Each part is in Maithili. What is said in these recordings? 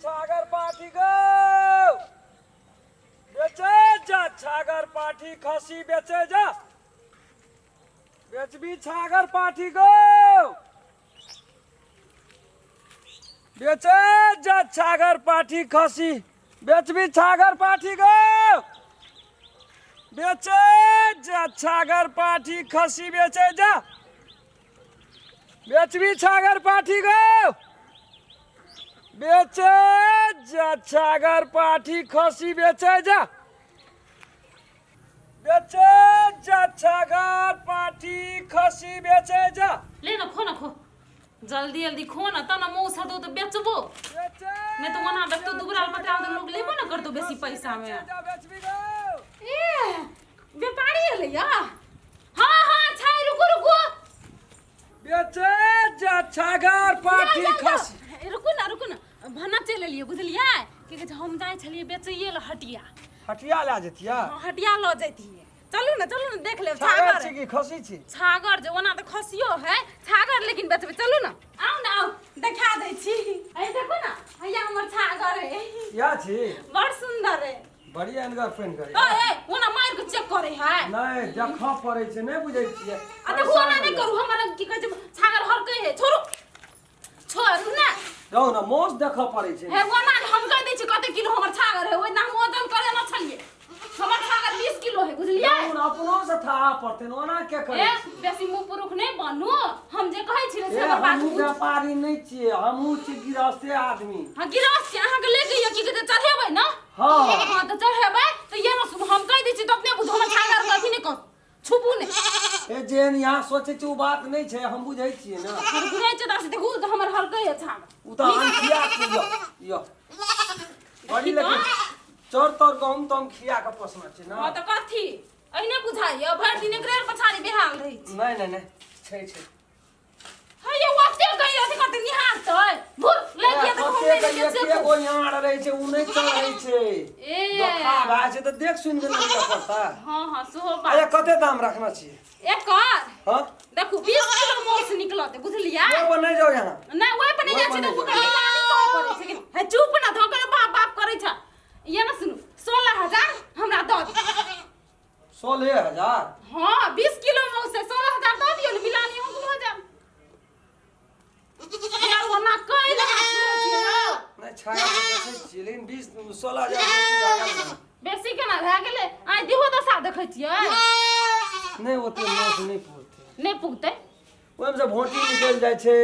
छागर पाठी गो बेचे जा छागर पाठी खसी बेचे जा बेचबी छागर पाठी गो बेचे जा छागर पाठी खसी बेचबी छागर पाठी गो बेचे जा छागर पाठी खसी बेचे जा बेचबी छागर पाठी गो बेचे जा छागर पाठी खसी बेचे जा बेचे जा छागर पाठी खसी बेचे जा ले ना खो ना खो जल्दी जल्दी खो ना तब ना मौस हतो तो बेचबो बेचे नहीं तो ओना बेचतो दुबराल पतराल तो लोग लेबो ना करतो बेसी पैसा में जा बेचबी गो ए व्यापारी एलै या हाँ हाँ छै रुकू रुकू बेचे जा छागर पाठी जाओ, जाओ, खसी जाओ। रुकू ना रुकू ना भना चलि एलियै बुझलियै की कहै छै हम जाइ छलियै बेचैए लए हटिया हटिया लए जतिया हाँ, हटिया लऽ जैतियै चलू ना चलू ना देख लेब छागर छागर छी कि खसी छी छागर जे ओना तऽ खसियो है छागर लेकिन बेचबै चलू ना आउ ना आउ देखा दै छी अरे देखू ना हैया हमर छागर है या छी बड़ सुंदर है बड़ी अनगर पेन करे ए ए ओना मारि के चेक करे है नहि देखऽ पड़ै छै नहि बुझै छियै आ देखू ओना नहि करू हमर की कहै छै छागर हरकै है छोड़ू छोड़ू ना रहू ने माउस देखऽ पड़ै छै हे ओना हम कहि दै छी कते किलो हमर छागर है ओहि हम वजन करे न छलियै हमर छागर 20 किलो है बुझलियै रहू ने अपनो से थाहा पड़तै ने ओना के करे ए बेसी मुँह पुरुख नहि बनू हम जे कहै छी ने से ए हमर बात हमहूँ बुझू व्यापारी नहि छियै हमहूँ छी गृहस्थे आदमी हाँ गिरहस्थ छी अहाँके ले के की कहै छै चढ़ेबै ने हाँ। हाँ तऽ चढ़ेबै तऽ ये ने सुनू हम कहि दै छी तऽ अपने बुझू हमर छागर के अथी नहि करू छुपू नहि ए जेहन यहाँ सोचै छी ओ बात नहि छै हम बुझै छियै ने हम बुझै छियै तऽ देखू तऽ हमर हरकै है छागर ओ तऽ हम खिया के यो यो बड़ी लेकिन चौर तौर गहूम तहूम खिया के पोसना छै हाँ ने तऽ कथी एहने बुझाइए भरि दिन एकरे पछाड़ी बेहाल रहै छी नहि नहि नहि छै छै हे ये ओते गई अथी करते निहारतै भूर ले लिया तऽ कते हम के नहि एके गो यार रहै छै ओ नहि चढ़ै छै ए दोखा भए छै तऽ देख सुनि के ने लिअ पड़ता हाँ हाँ सेहो अच्छा बात कते दाम रखना छियै एकर हाँ देखू 20 किलो मांस निकलत बुझलियै ओहि पर नहि जाउ यहाँ नहि ओहि पर नहि जाइ छै तऽ ओकर निगरानी कहऽ पड़ै छै कि हे चुप ना धोकर बाप बाप करै छै ये ना सुनू 16,000 हमरा दऽ दियौ 16,000 हाँ 20 किलो मांस है 16,000 दऽ दियौ ने मिलानी हम भऽ जायब यार ओना कहि लगा छियै ने नहि छाया तऽ देखै छियै लेकिन 20 16,000 बेसी भए गेल ने। बेसी केना भए गेलै आइ देहो दशा देखै छियै नहि ओते माछ नहि पुरतै नहि पुगतै ओहिमे से भोटी निकलि जाइ छै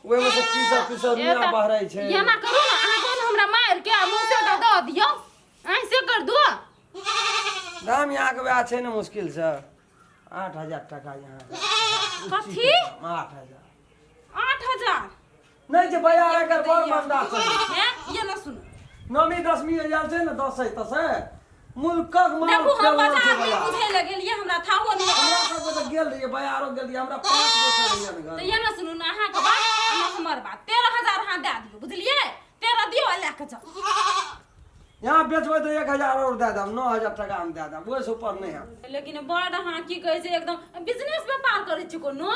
ओहिमे से की सब की सब ए मियाँ तऽ बहरै छै एना करू ने अहाँ कोन हमरा मारि के आ मुँह से दऽ दियौ अहाँ से कर दू दाम यहाँके वएह छै ने मुश्किलसँ 8,000 टाका यहाँ कथी 8,000 8,000 नहि छै बाजार एकर बड़ मंदा छै हैं ये ना सुनू नौमी दसमी आयल छै ने दसै तसै मुल्कक माल देखू हम फैलल छै बाजार बाजार नहि बुझै लए गेलियै हमरा थाहो नहि हमरा सबके तऽ गेल रहियै बाजारो गेल रहियै हमरा पाँच गो सर ने तऽ घर ये ना सुनू ने अहाँके बात आ ने हमर बात 13,000 अहाँ दए दियौ बुझलियै 13 दियौ आ लए कऽ जाउ यहाँ बेचबै तऽ 1,000 आओर दए देब 9,000 टाका हम दए देब ओहिसँ ऊपर नहि हैत लेकिन बड़ अहाँ की कहै छै एकदम बिजनेस व्यापार करै छी कोनो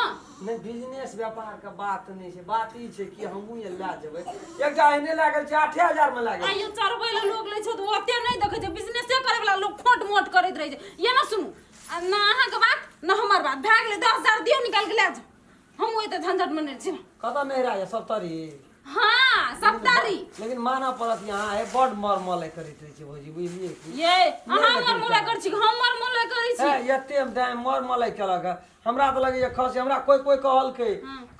नहि बिजनेस व्यापारके बात नहि छै बात ई छै कि हमहूँ जे लए जेबै एकटा एहने लए गेल छै 8,000 मे लए गेल आइयो चढ़बै लए लोक लै छै तऽ ओते नहि देखै छै बिजनेसे करै वला लोक खोट मोट करैत रहै छै ये ना सुनू आ ना अहाँके बात ना हमर बात भए गेलै 10,000 दियौ निकालि के लए जाउ हम ओहि तऽ झंझटमे नहि छी कतऽ नहिरा यऽ सप्तरी हाँ सप्तरी लेकिन मानऽ पड़त यहाँ हे बड मर मलय करैत रहै छै भौजी बुझलियै की ये अहाँ लेकिन मर मोला करै छी हम मर मोला करै छी हे एते दाम मर मलय केलक हँ। हमरा तऽ लगैए खसी हमरा कोइ कोइ कहलकै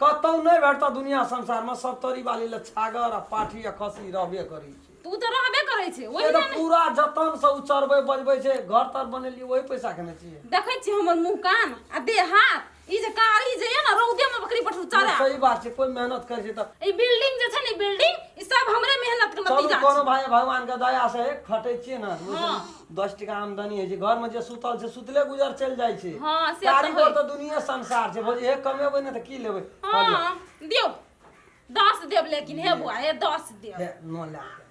कतौ नहि भेटतऽ दुनिया संसारमे सप्तरी वाली लए छागर आ पाठी आ खसी रहबे करै छै तू तऽ रहबे करै छै से ओहिना तऽ पूरा जतन से ओ चरबै बजबै छै घर तर बनेलियै ओहि पैसा के ने छियै देखै छी हमर मुँह कान आ देह हाथ ई जे कारी जे ये ना रौदे में बकरी पठू चरा सही बात छै कोई मेहनत करै छै तऽ ई बिल्डिंग जे छै ने बिल्डिंग ई सब हमरे मेहनत के चलू नतीजा कोनो छै भाई भगवान के दया से खटै छियै ने ओहिसँ हाँ। 10 टका आमदनी होइ छै घर में जे सुतल छै सुतले गुजर चलि जाइ छै हाँ, से तऽ कारीगर होइ। तऽ दुनिया संसार छै भौजी हे कमेबै ने तऽ की लेबै कहलियै, हाँ दियौ 10 देब लेकिन हे बुआ हे 10 देब हे नौ लए के।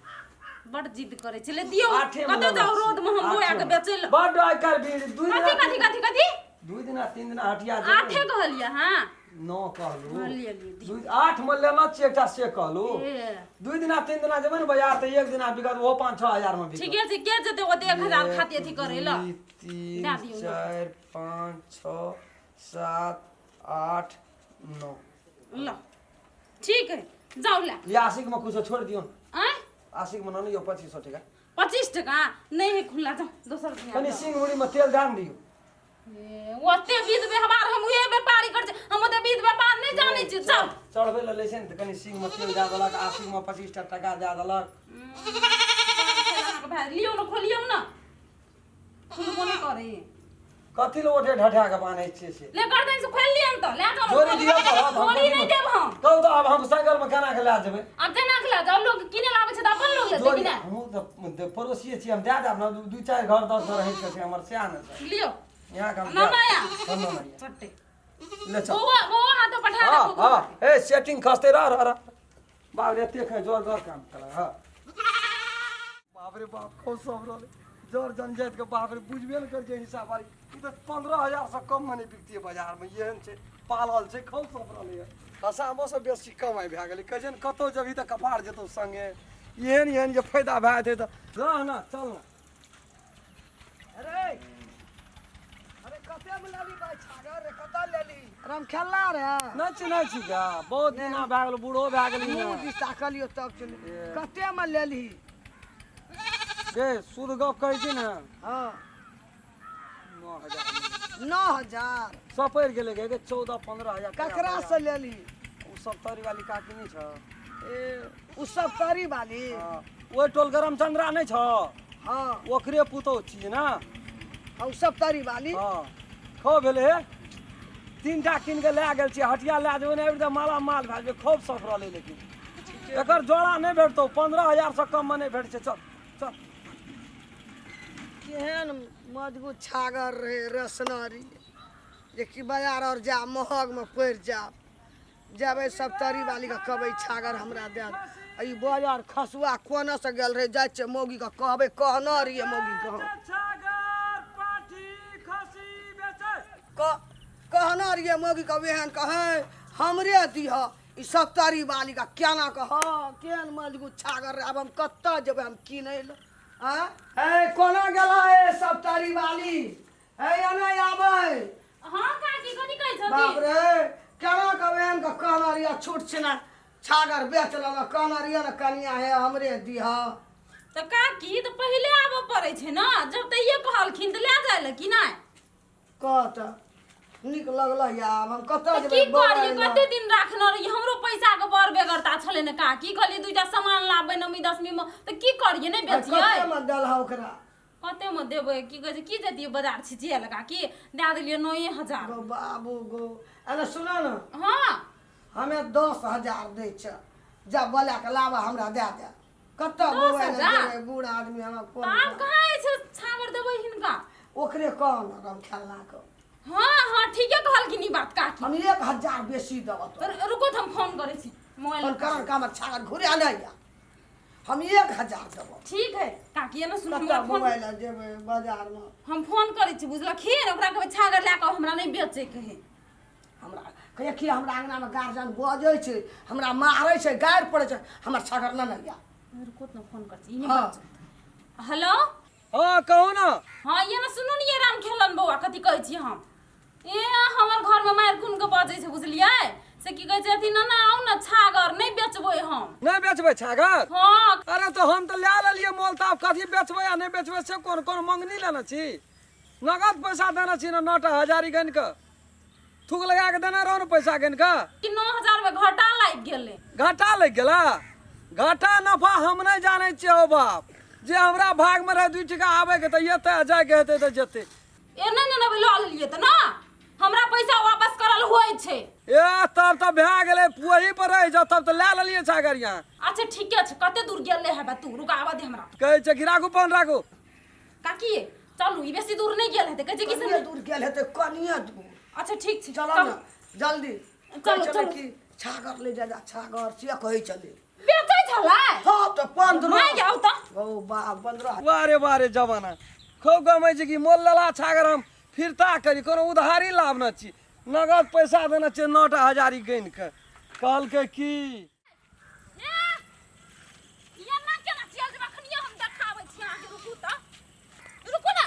बड़ जिद करै छै ले दियौ आठे मे कतऽ लेने जाउ छी। रोड में हम बोया आठे के मे। बेचै लए बड्ड आइ काल्हि भीड़ दुइ कथी दिना कथी कथी कथी 2 दिना 3 दिना हटिया जेबै आठे कहलियै हाँ नौ कहलू हाँ, लिअ, लिअ, दियौ। दू आठ मे लेना छियै एकटा से कहलू ए, दू दिना तीन दिना जेबै ने बाजार तऽ एक दिना बिकत ओहो 5-6 हजार मे बिकत। ठीके छै, के जेतै ओते 1000 खातिर अथी करै लए? दुई, तीन, दए दियौ ने। चारि, पाँच, छओ, सात, आठ, नौ। ल, ठीक है, जाउ ले। ये आशिक में कुछ छोड़ दियो। आँय? आशिक में नहीं, 2500 टका। 25 टका नहीं है खुला, जाओ दोसर दिना कनी जाउ। सिंह मुड़ी में तेल ध्यान दियो। ए, ओते विध व्यवहार हम उहे व्यापारी कर, हम ओते विध व्यापार नहीं जानै छी, जाउ। चढ़बै लए लै छै ने तऽ कनी सिंह में तेल दए देलक, आशिक में 25 टा टका दए देलक। अहाँके भाय लियौ ने, खोलियौ ने, खुलबो नहि करै। कथी लए ओठे ढठा के बान्है छियै से? ले गर्दन से खोलि लियौ ने तऽ ले जाउ ने। जोड़ी दियौ तऽ हम जोड़ी नहि देब हम। कहू तऽ आब हम साइकिल में केना के लए जेबै? आब जेना के लए जाउ, लोग किने लाबै छै तऽ अपन लोग लेतै जोड़ी कि नहि? हमहूँ तऽ पड़ोसिए छियै, हम दए देब ने, दू चारि घर 10 घर हटि कऽ छै हमर, सएह ने छै। लियौ। यहाँ के हम ना, ना, या। हम ना, ना। चट्टे। ले चल। बौआ, बौआ हाथो पठा हाँ। दे। हाँ, ए सेटिंग खसते रह रह रह। बाप रे, एते खाइ जोर जोर काम करा। हाँ, बाप रे बाप, खूब सब रहले जर जनजाति के। बाप रे, बुझबे ने कर छै हिसाब बारी। ई तऽ 15,000 से कम में नहीं बिकती बाजार में। एहन छै, पालल छै, खूब सब रहले है। खसामो से बेसी कमाइ भए गेलै। कहै छै ने, कतौ जेबही तऽ कपार जेतौ संगे। एहन एहन जे फायदा भए जेतै तऽ रह ना, चल ना। अरे अरे, कते में लेली भाई छागर रे? कतऽ लेली राम खेलना रे? नहि चिन्है छी का? बहुत दिना भए गेल, बूढ़ो भए गेली। मुँह दिस ताकलियो तब चलि। कते में लेली? गे, शुद्ध गप कहै छी ने? हाँ। 9000। 9000? सपरि गेलै गे, 14-15 हजार। ककरा से लेली? ओ सब तरी वाली काकी नहि छ? ए, उ सब तरी वाली? हाँ, ओहि टोल के रामचंद्रा नहि छ? हाँ। ओकरे पुतोह छियै ने। हाँ, उ सब तरी वाली। हाँ, खूब भेलै हे। तीन टा कीन के लए गेल छियै। हटिया लए जेबै ने आबि तऽ माला माल भए जेबै। खूब सफ रहलै, लेकिन एकर जोड़ा नहि भेटतौ। 15,000 से कममे नहि भेटै छै। चल चल। केहन मजबूत छागर रहे रसनरी जे कि बाजार और जा महग में पड़ि जाब। जेबै सब तरी वाली के कहबै, छागर हमरा दे। आ ई बाजार खसुआ कोना से गेल रहे? जाइ छियै मौगी के कहबै, कहना रहियै मौगी के हम। छागर, पाठी, खस्सी बेचै। कहना रहियै मौगी के, एहन कहै हमरे दिह ई सब तरी वाली के। केना कह, केहन मजबूत छागर रहे। आब हम कतऽ जेबै हम किनै लए? आँ हे, कोना गेला हे सब तरी वाली? हे, एना आबै। हाँ काकी, कथी कहै छथिन? बाप रे, केना कहबै एहन के? कहना रहियै छोट छिना छागर बेच लेलक। कहना रहियै ने कनिया, हे हमरे दिह। तऽ काकी, तऽ पहिले आबऽ पड़ै छै ने। जब तैये कहलखिन तऽ लए जाइ लए कि नहि? कह तऽ नीक लगल या? आब हम कतऽ तऽ जेबै की करियै? बौआइ लए? कते दिन राखने रहियै, हमरो पैसा के बड़ बेगरता छलै ने काकी। कहलियै दूटा सामान लाबबै नवमी दसमी मे, तऽ की करियै, नहि आ बेचियै? कतेमे देलह ओकरा? कते मे देबै? की कहै छै, की जतियै बाजार छिचियै लए काकी? दए देलियै 9000। गो बाबू गो, अरे सुन ने। हाँ। हमे 10,000 दै छ, जा बोला के लाबा, हमरा दए दे। कतऽ दस बौआइ लए हजार? जेबै? बूढ़ आदमी हमरा तऽ कोन। आब कहाँ अछि छागर देबै हिनका? ओकरे कह ने राम खेलना के। हाँ हाँ, ठीके कहलखिन ई बात काकी। हम 1000 बेसी देबऽ तो। रुको तऽ हम फोन करै छी मोबाइल। फोन करन का? हमर छागर घुरे नहि या। हम 1000 देबऽ। ठीक है काकी, एना सुन। कतऽ हमरा फोन मोबाइल लए जेबै बाजारमे? हम फोन करै छी, बुझलखिन? ओकरा कहबै छागर लए कऽ हमरा नहि बेचैके है। हमरा कहिया कि हमरा अङ्गनामे गार्जियन बजै छै, हमरा मारै छै, गारि पड़ै छै, हमर छागर नहि ने या। रुको तऽ फोन करै छी। ई हाँ। बात हेलो। हाँ, कहू ने। हाँ, ये ने सुनू ने, ये राम खेलन बौआ, कथी कहै छी हम। ए, हमर घरमे मारि कुन के बजै छै, बुझलियै? से की कहै छै अथी, नाना आउ ने, छागर नहि बेचबै हम। नहि बेचबै छागर? हाँ। अरे, तऽ हम तऽ लए लेलियै मोल, तऽ आब कथी बेचबै आ नहि बेचबै से? कोन कोन मंगनी लेने छी? नगद पैसा देने छी ने, 9 टा हजारी गनि कऽ, थूक लगा कऽ देने रहौ ने पैसा गनि कऽ। कि 9000 मे घाटा लागि गेलै। घाटा लागि गेला? घाटा नफा हम नहि जानै छियै हौ बाप। जे हमरा भागमे रहै 2 टका आबैके तऽ एतै आ जायके हेतै तऽ जेतै। ए, नहि नहि नहि, लऽ लेलियै तऽ ने हमरा पैसा वापस करल होइ छै। ए, तब तऽ भए गेलै, वही पर रहि जाउ। तब तऽ लए लेलियै छागर यहाँ। अच्छा, ठीके छै। कते दूर गेलै हेबे तू? रुक, आबऽ दे हमरा। कहै छै कि राखू, फोन राखू। काकी, चलू, ई बेसी दूर नहि गेल हेतै। कहै छै कि से कनिए दूर गेल हेतै, कनिए दूर। अच्छा, ठीक छै। चल चलू। ने जल्दी। चलू, कहै छलै चलू। कि छागर ले जा जा, छागर से कहै छलै। बेचै छलै? हँ तऽ 15। माय आउ तऽ। गौ बाप, 15। वारे वारे जमाना, खूब गमै छै कि मोल लला छागर हम फिरता करी, कोनो उधारी लाभ न छी। नगद पैसा देने छियै 9 टा हजारी गिन कऽ कहलकै की एना केना चलि जेबै अखनिये हम देखाबै छी अहाँके रुकू तऽ रुकू ने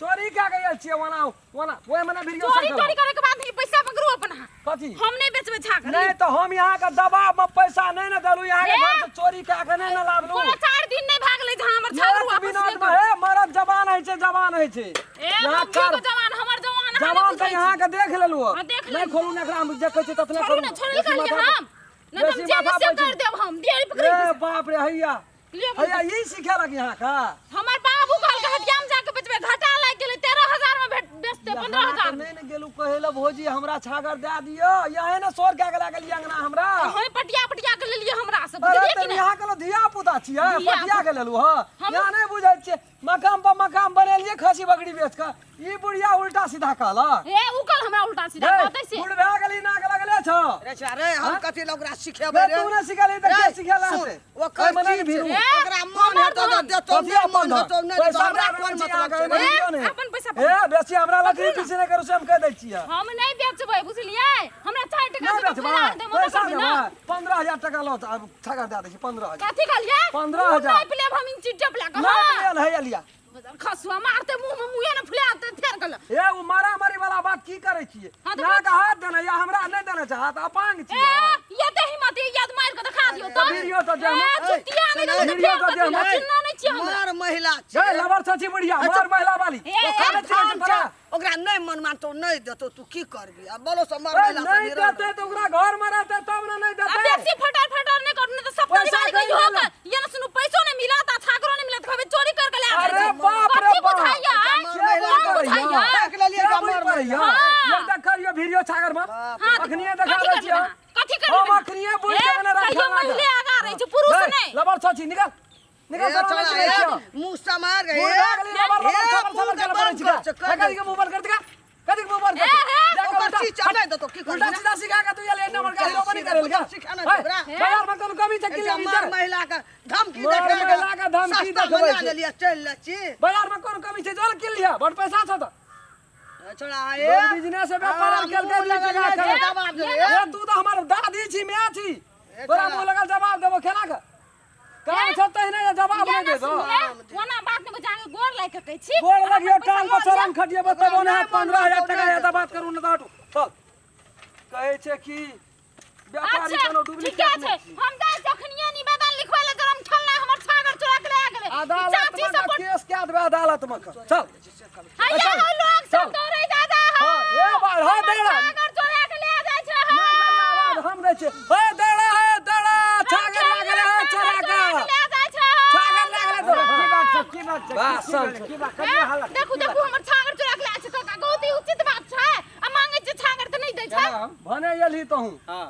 चोरी कए के आयल छियै ओना ओना ओहिमे नहि भिड़ियौ चोरी साइकिल चोरी करे के बाद ई पैसा पकड़ू अपन अहाँ कथी हम नहीं बेचबै छागर नहीं तो हम यहाँ के दबाव में पैसा नहीं ने देलू यहाँ के ए? घर से चोरी कए के नहीं ने लाबलू कोनो 4 दिन नहीं भागलै जहाँ हमर छागर एक वापस मिनट नहि में करू हे मरद जवान है छै जवान है छै ए यहाँ मौगी कर के जवान हमर जवान अहाँ जवान नहि तऽ बुझै यहाँ के देख लेलू हाँ, देख नहीं लेलू। खोलू ने एकरा हम जे कहै छी ततने छोड़ू करू ने छोड़ू बेसी कहलियै माथा हम नहि तऽ हम बेसी जे माथा से पैची। कर देब हम देरी पकड़ि ए बाप रे हैया लिअ हैया ई सिखेलक यहाँ का हमर बाबू कहलकै हटिया में जाके बेचबै घाटा लागि गेलै 13,000 में भेट बेचतै 15,000 नहीं ने गेलू कहै लए भौजी हमरा छागर दए दियौ यहाँ ने शोर कए के लए गेलियै अंगना हमरा हम पटिया पटिया के लेलियै हमरा से अरे बुझलियै तऽ कि नहि यहाँ के धिया पुता छियै धिया पटिया के लेलू हँ हम- यहाँ नहि बुझै छियै मकान पर मकान बनेलियै खसी बकरी बेच कऽ ई बुढ़िया उल्टा सीधा कहलक हे उ कल हमरा उल्टा सीधा हे, कहतै से बूढ़ भए गेली नाक लगले छौ रे छा रे हम कथी लए ओकरा सिखेबै बे रे तू नहि सिखेलही तऽ के रे, सिखेला सुन, हेतै? ओकर ओहिमे नहि चीज भिड़ू। छै, ए, ओकरा मन हमर हेतौ तऽ धन। देतौ कथी नहि अपन मन धन? हेतौ नहि देतौ पैसा हमरा दए कोन देबै छी मतलब अहाँके, छै ओहिमे रे? भिड़ियौ नहि। अपन पैसा हे बेसी हमरा लकड़ी पकड़ू ने। पीछे नहि करू से हम कहि दै छियै हम नहि बेचबै बुझलियै हमरा 4 टका नहि से तऽ बेचबै फैला देब पैसा करबै देबै ने 15,000 टका लऽ तऽ आब छागर दए दै छी 15,000 कथी कहलियै 15,000। नापि लेब हम इंची टेप लए कऽ नहि हाँ। लेल है लिया खसुआ मारते मुंह में मुंहे ने फुला देते फेर कहल हे ओ मारामारी वाला बात की करै छियै हाँ, तऽ यहाँ के हाथ देने या हमरा नहि देने छै हाथ अपांग ए छियै ये ते हिम्मत ये याद मार के दिखा दियो तो वीडियो तो देह में- ए जुतिया नहीं देबै तऽ वीडियो फेर तो देह कथी में- लए? चिन्ह नहि छियै हमरा मार महिला जय छै लबर छची बुढ़िया मार महिला वाली ए, ए, ओकरा नहि चिन्है छै धन तोरा। छै, ओकरा नहि मन मानतौ नहि देतौ तू की करबी आ बोलो सब मार ए, महिला सब नहि निरल देतै तऽ ओकरा घर में रहतै तब ने नहि आ देतै बेसी फटर फटर नहीं करू नहीं तो सब पैसा परिवार के कहीं इहो मिलत। कर ये ना सुनू पैसो नहीं मिलत आ छागरो नहीं मिलत कहबे चोरी कर के ले आ अरे बाप रे कथी बाप। बुझाइया आय? मार के महिला बुझ कौन पड़ैया? बुझाइया देख लेलियै के का बुझ मार पड़ैया? हाँ। एक देखलियो वीडियो छागर में हाँ, अखनिये देखा कथी दै करबै छियै अहाँ? कथी करबै हम अखनिये बुझ के मने राखल कहियो महिले आगा रहै छै पुरुष नहि लबर छची निकल निकल ए, तोरा नहि छोड़ा, चिन्है ए, छियौ। मुँह समार गए बूढ़ भए गेली लबर लबर ए, छबर मुँह छबर के केना पड़ै बंद छै कर छै, कर कथी के मुंह बंद कर दिका कथी के मुंह बंद कर ए, ए, ओकर चीज चलै देतौ की करबी उल्टा सीधा सिखा के तू ये ले नंबर का हीरो बनी करेल का सिखा ना तोरा। बाजार में कोनो कमी छै कि एकटा लेनी मार छै महिला के धमकी मार देखा महिला के धमकी सस्ता देखबै बना छै। लेलियै चलि लै छी बाजार में कोनो कमी छै जोल किन लिया बड़ पैसा छौ तऽ छोड़ा ए बिजनेस व्यापार हाँ, केलकै मुँह दू लगल टका छै, के। जवाब दे ए, तू तऽ हमर दादी छी माय छी ए, तोरा छोड़ा। मुँह लगल जवाब देबो केना के काम छौ तहिने जे जवाब ये नहि ना दे दो सुनू, ए, ओना बात नहि बुझाके गोर लागि के कहै छी गोर लगियो अपन पैसा टांग पर लऽ लिअ। चरण खटिएबो तबो नहि हैत ओकरा 15,000 नहि टका मन एतऽ बात करू नहि तऽ हटू चल कहै छै कि व्यापारी अच्छा कोनो ठीके डुप्लीकेट छै नहि छी हम जाइ जखनिये निवेदन लिखबै लए जरम खेलना हमर छागर चोरा के लए गेलै ई अदालत चाची में सब के केस कए देबै अदालत में के चल हैया चल, हो लोग सब चल। दौड़ै दादा हो हाँ, ए बार, हाँ, हमर दौड़ा। छागर चोरा के ले जाइ छै हो नहि दैया आवाज हम दै छियै हे दौड़ा हे दौड़ा छागर लागल हे चोरा के ले जाइ छै हो। छागर लागल हे तोरा की बात छै की बात छै वाह, की बात सब की बात करिए हालत देखू देखू हमर छागर चोरा के ले जाइ छै काका बहुत ही उचित बात छै आ मांगै छै छागर तऽ नहि दै छै भने एलही तहूँ हां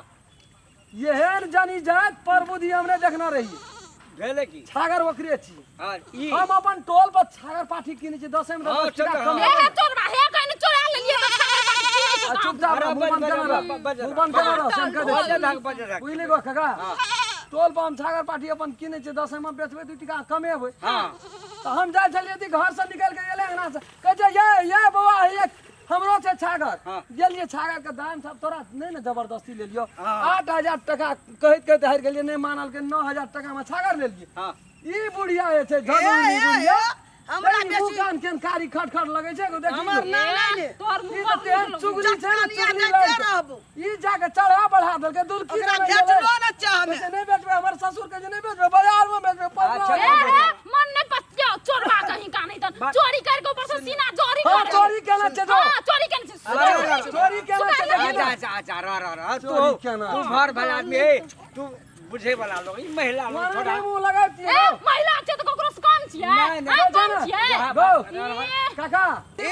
एहन जानी जात परबुद्धि हमने देखना रही भेलै की छागर ओकरे छी हां ई हम अपन टोल पर छागर पाठी किनै छी 10 में हाँ, 10 टका चल, कम हे हे चोरबा हे कहीं चोरा लेलियै तऽ छागर पाठी किनै छै आ तऽ चुपचाप रह, अरे, मुँह बंद बज, केना रह बज, बज, मुँह बंद केना रह से हम कह दै बज छी। राख बज राख बुझली गो काका टोल पर हम छागर पाठी अपन किनै छी 10 में बेचबै 2 टका कमेबै हां तऽ हम जाइ छलियै तऽ घर से निकलि के एलै अंगना से कहै छै ये ये बौआ ये हमरो छै छागर हाँ। गेलियै छागर के दाम सब तोरा नहि ने जबरदस्ती लेलियो हाँ। 8,000 टका कहैत कहैत हारि गेलियै नहि मानलकै 9,000 टका मे छागर लेलियै हां ई बुढ़िया जे छै ए, झगुनी ए, बुढ़िया ए, हमरा तनी मुँह बेसी- कान केहन कारी खट खट लगै छै एगो देखी हमर नाम नहि ले तोहर ई मुँह तऽ पर तेहन चुगली छै ने चटकनिया चुगली दैते लड़का। रहबो। ई जाके चढ़ा बढ़ा देलकै दुलकी ओकरा देने बेचलो गेलै। ने चाह हमे कहै छै, नहि बेचबै हमर ससुर के जे नहि बेचबै बाजार मे बेचबै 15 अच्छा। ए हे मन नहीं पतिया चोरबा कहीं का नहीं त चोरी करके ऊपर से सीना जोरी हाँ, करे चोरी केना छै जो। हां चोरी केने छै अरे, अरे, अरे। चोरी केना छै देखी अच्छा ने। अच्छा अच्छा रह रह रह तू चोरी केना तू छै? भर भला आदमी है तू बुझे वाला लोग ई महिला लोग मारे थोड़ा नहि मुँह लगाबतियै ए गौ। महिला छै त ककरो से कम छियै नहीं, नहीं। आइ कम छियै गौ ए, काका ए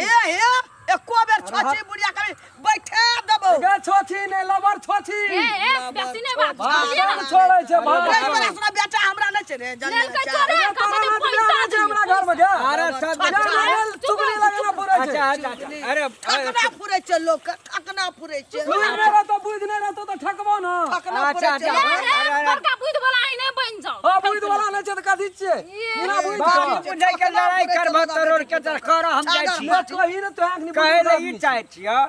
ए ए एको बेर छोची बुढ़िया कभी बैठा देबो गे छोछी नहि लबर छोछी ए ए बेसी नहि बात बुझलियै भाषण ने छोड़ै छै रे भाषण तोरा सुना बेटा हमरा नहि छै रे जल्दी लेलकै चोरा गे, तोरा कहतै नाच पैसा गाना छै दियौ, हमरा घर मे गे अरे सब गे, नारियल चुगली लगेना पुरै छै अच्छा अच्छा अच्छा अरे ठकना फुरै छै लोक के ठकना फुरै छै बुझि नहि रहतौ बुझि नहि रहतौ तऽ ठकबो ने ठकना अच्छा, फुरै छै अच्छा। ए, ए, अरे, अरे। बड़का बुद्धि वाला आइ नहि बनि जाउ हँ बुझि वाला नहि छै तऽ कथी छियै बिना बुझि बाबू के बुझै के लड़ाई करबह तरोड़ के तर कर हम जाइ छी नहि कही ने तो आँख कहै लए ई चाहै छियै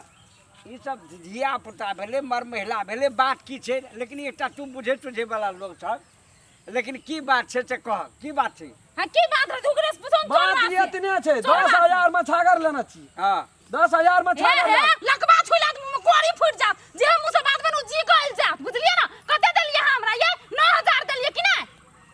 ई सब धिया पुता भेलै, मर महिला भेलै, बात की छै? लेकिन एकटा तू बुझे तुझे वाला लोग छह, लेकिन की बात छै से कह, की बात छै? हाँ, की बात रहे ओकरे से पूछो। बात ई एतने छै, 10,000 में छागर लेने छी। हाँ। 10,000 में हे छागर हे लेने। लकबा छुला त मुंह में कोरी फूट जात, जे मुंह से बात बनू जी गइल जात, बुझलिए ना? कते देलिए हमरा ये? 9000 देलिए कि नै?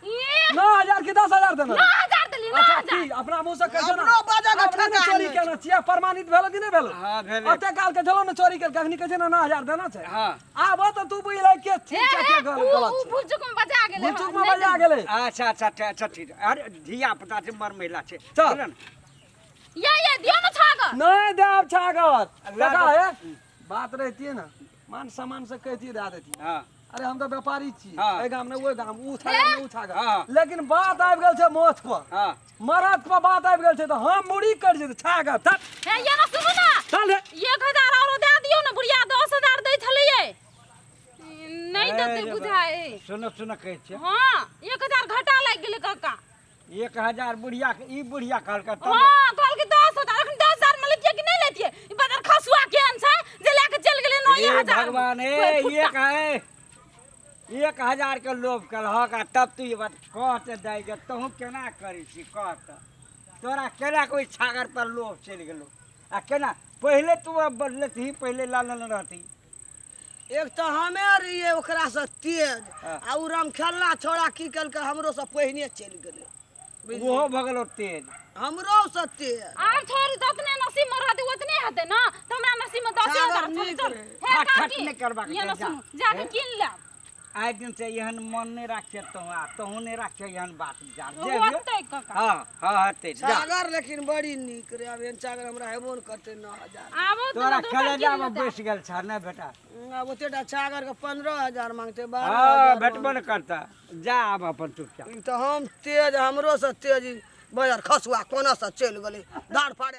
ये 9000 की 10,000 देने? 9000 देलिए, अच्छा 9000। की अपना मुंह से कहै छै ना? अपनो बाजऽ के अपने ने ठेकान चोरी नहि। केने छियै, प्रमाणित भेल कि नहि भेल? हाँ, भेलै। ओते काल के छलो ने चोरी केलकै, अखनी कहै छै ने 9000 देना छै। हाँ। आब तऽ तू बुझलै के ठीक हे छै, हे के गलत उ छै। भूल चूक में बजा गेलै। भूल चूक में बजा गेलै। अच्छा अच्छा अच्छा अच्छा, ठीक। अरे धिया पुता छै, मर महिला छै। चल। बुझल ने? ये ये दियो ना छागर। नहीं देब छागर। ला काका दे। हे बात रहती ना, मान सम्मान से कहती दे देती। हाँ। अरे हम तऽ व्यापारी छी। हाँ। एहि गाम ने ओहि गाम, ऊ छागर ने ऊ छागर। हाँ। लेकिन बात आबि गेल छै मोछ पर। हाँ। मरद पर बात आबि गेल छै तऽ हम मुड़ी कटि जेतै छागर। चल। हे ये ना सुनू ना। चल हे। 1000 औरो दे दियो ना, बुढ़िया 10,000 दै छलैये, नहीं देते अरे बुझाए। सुन सुन, कहै छियै। हाँ, 1000 घाटा लागि गेलै काका। 1000 बुढ़िया के ई बुढ़िया कहलकै तब? हाँ, कहलकै 10,000। अखन 10,000 में लेतियै कि नहि लेतियै? ई बदर खसुआ केहन छै जे लए के चलि गेलै नौ हे हजार। भगवान, हे एक है 1000 के लोभ केलहक आ तब तू ई बात कहते दै के तहूँ केना करै छी? कह तऽ, तोरा केना कोई छागर पर लोभ चलि गेलो आ केना पहिले तू बदलतही, पहिले ला लेने रहती? एक तऽ हमे रहियै ओकरासँ तेज। हाँ। आ उ रामखेलना छोड़ा की केलकै, हमरो से पहिने चलि गेलै। ओहो भऽ गेलो तेज। हमरो से तेज। आब छोड़ू, जतने नसीब में रहतै ओतने हेतै ना, तऽ हमरा नसीब में दसे छागर हजार छलै। नीक चल रहै। हे खट खट काकी नहि करबाक ये छै, ना जा। सुनू, जाके कीन लेब। आइ दिन से एहन मन नहि राखिए तहूँ, आ तहूँ नहि राखिए एहन बात विचार। होतै काका। हाँ हाँ, हेतै, जा। छागर लेकिन बड़ी नीक रे। आब एहन छागर हमरा हेबो ने करतै 9000। आबो तऽ तोरा दोसर कीन कलेजामे लेतै। बैस गेल छ नहि बेटा? आब ओतेटा छागर के 15,000 मांगतै, बारह हाँ हजार। भेटबो नहि करता, जा आब अपन चुपचाप। तऽ हम तेज, हमरो से तेज ई बजर खसुआ कोना से चलि गेलै धार फाड़े।